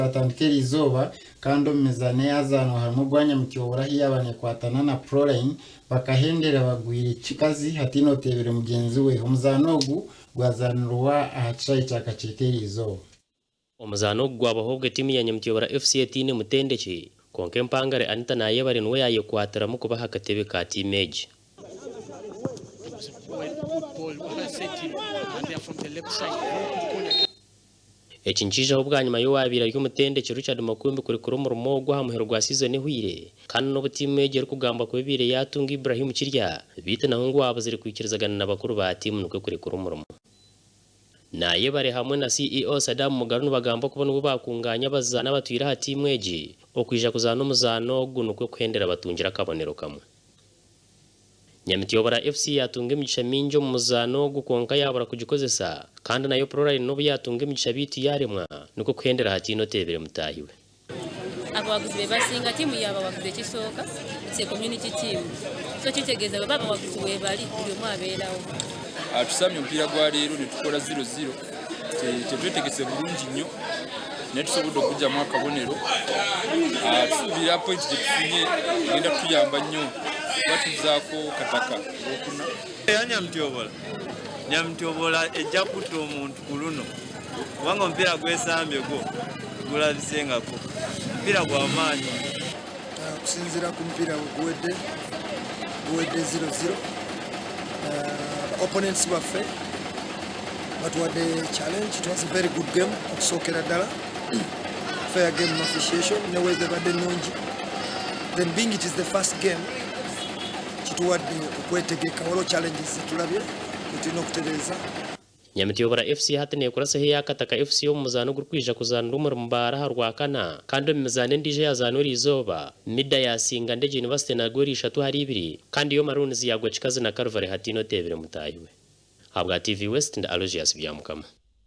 Gwatandika eriizooba kandi omu mizaano eyazaanwa harimu ogwa Nyamutyobora ahu yaaba nekwatana na Proline bakahendera bagwire kikazi hataine oteebire mugyenzi we. Omuzaano ogu gwazaanirwa aha kishaayi kya Kakyeka eriizooba. Omuzaano ogu gwabaho obwo etiimu ya Nyamutyobora FC etaine mutendeki, kwonka empangare Anita Nayebare niwe yaayekwatiramu kuba aha katebe ka tiimu egi. Eki nikiijaho bwanyima y'owaabaire ari omutendeki Richard Makumbi kurekura omurimo ogu aha muheru gwa siizoni ehweire kandi n'obu tiimu egi erikugambwa kuba ebaire yaatunga Ibrahim Kirya beitu naho ngu waabuzire kwikirizagana na bakuru ba tiimu nikwo kurekura omurimo. Nayebare hamwe na CEO Saddam Mugalu nibagambwa kuba nibo baakungaanya abazaani abatwire aha tiimu egi okwija kuzaana omuzaano ogu nikwo kuhendera batungire akabonero kamwe. Nyamityobora FC yaatunga emigisha mingi omu muzaano ogu kwonka yaabura kugikozesa kandi nayo Proline n'obu yaatunga emigisha beitu yaaremwa nikwo kuhendera hataine oteebire mutaahi we. Abawagizi bebasinga tiimu yabawagizi ekisooka it's a community team so kitegeeza bweba abawagizi webali buli omu abeerawo. Tusambye omupiira gwa leero nitukora ziro ziro tetwetegese burungi nnyo naye tusobodde okugyamu akabonero. Tusuubira pointi gyetufunye egenda kutuyamba nnyo kuba tuzaako Kataka Olwokuna. Eya Nyamutyobola, Nyamutyobola ejja kutta omuntu ku luno kubanga omupiira gwesambye gwo tigulabisengako. Mupiira gwa maani. Okusinziira ku mupiira bwe guwedde, guwedde ziro ziro. Opponents baffe batuwadde challenge, it was a very good game okusookera ddala. Fair game officiation ne weather ebadde nnungi. Then being it is the first game, kituwadde okwetegeka, waliwo challenges zetulabye zetulina okutereeza. Nyamityobora FC hati neekurasaho eya Kataka FC omu muzaano ogurikwija kuzaanirwa omuri Mbarara aha Rwakana kandi omu mizaano endiijo eyaazaanwa eriizooba, Mida yaasinga Ndejje University na goolo ishatu ahari ibiri kandi yo Maroons yaagwa kikazi na Calvary hataine oteebire mutaahi we. Ahabwa TV West ndi Aloysius Byamukama.